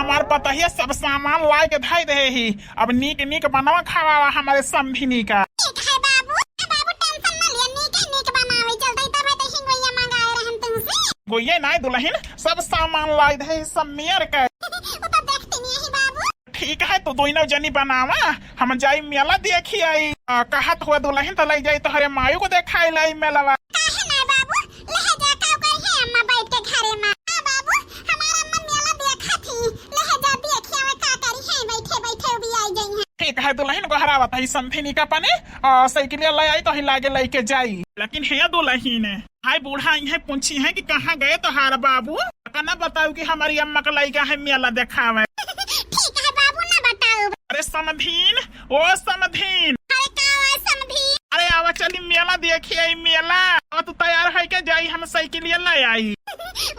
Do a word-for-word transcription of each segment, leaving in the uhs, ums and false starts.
हमार पतहिया सब सामान लाइ के धइ देहे ही। अब नीक नीक बनावा खावावा हमरे समधिनी का। ठीक है बाबू, ए बाबू tension न लिया, नीक नीक बनावे चलते तब है तो हिंगोइया मंगाए रहन तुमसे। गोइये नाय दुलहिन, सब सामान लाइ देहे ही सब मेर के। वो तो देखती नहीं है बाबू। ठीक है, तू दोनों जनी बनावा, हम जाई मेला देखी आई। आ, कहत हुआ दुलहिन त लइ जाई तोहरे मायू को देखाई लाई मेलवा। काहे ना बाबू, लेहे जा, का करी है अम्मा बैठ के घरे में। हाँ बाबू, हमार अम्मा मेला देखा थी, लेहे जा देखी आवे का करी है, बैठे बैठे भी आई गई है। ठीक है दुलहिन, गोहरावत है समधिनी का अपने, आ, साइकिलिया लइ आई तो ही लागे लइके जाई। लेकिन हे दुलहिन, हाय बूढ़ा इहे पूछी है कि कहाँ गए तोहार बाबू? का ना बताऊ कि हमारी अम्मा का लइका है मेला देखावे। ठीक है बाबू, ना बताऊ। अरे समधिन, ओ समधिन। अरे का हुआ समधी? अरे आवा चली मेला देखी आई मेला। अब तू तैयार है के जाई, हम साइकिलिया लइ आई।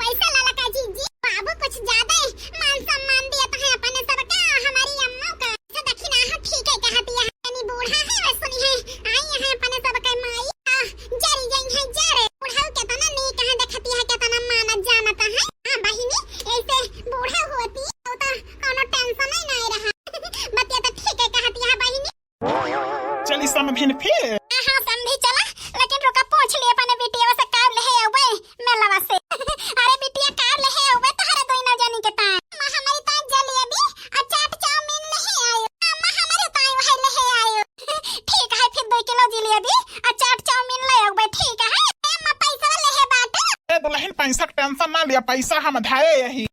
वैसे ललका जीजी, बाबू कुछ ज्यादा ही मान सम्मान दिया तो है अपने सबका, हमारी अम्मा का। से देखी ना, हाँ, ठीक है कहती है। तनी बूढ़ा है, वह सुनी है। आई यहाँ अपने सबके माई, आ, जरी गई है जरे। बूढ़ा केतना नीक है, देखती है केतना मानत जानत है। हाँ बहिनी, ऐसे बूढ़ा होती तो, तो कोनो tension ही नहीं रहा। बतिया तो ठीक है कहती है बहिनी। चली समधिन फिर। हाँ, हाँ, समधी चला, लेकिन रुका पूछ लिए अपने बिटिया से का लेहे अउबे मेलवा से। अरे बिटिया का लेहे अउबे तोहरे दोनों जनी के ताई? अम्मा हमारी ताई जलेबी आ चाट चाउमीन लेहे आयो। अम्मा हमारी ताई वही लेहे आयो। ठीक है, फिर दो किलो जलेबी आ चाट चाउमीन लइ अउबे, ठीक है। ए अम्मा, पैसा लेहे बाटे? ए दुलहिन, पैसा के tension ना लिया, पैसा हम धरे यही।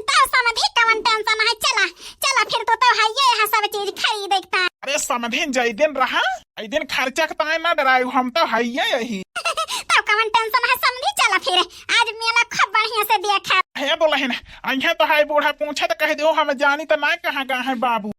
तो समधी कवन tension है, चला, चला फिर तो, तो है ये यहाँ सब चीज खरीदे के ताई। अरे समधिन, जय दिन रहा, ई दिन खर्चा के ताई ना डरायु, हम तो हइये यही। तब कवन tension है समधी, चला फिर आज मेला खूब बढ़िया से देखा। हे दुलहिन, अइहे तो हाय बूढ़ा पूछे तो कह दियो, हम जानी तो ना कहाँ कहाँ है बाबू।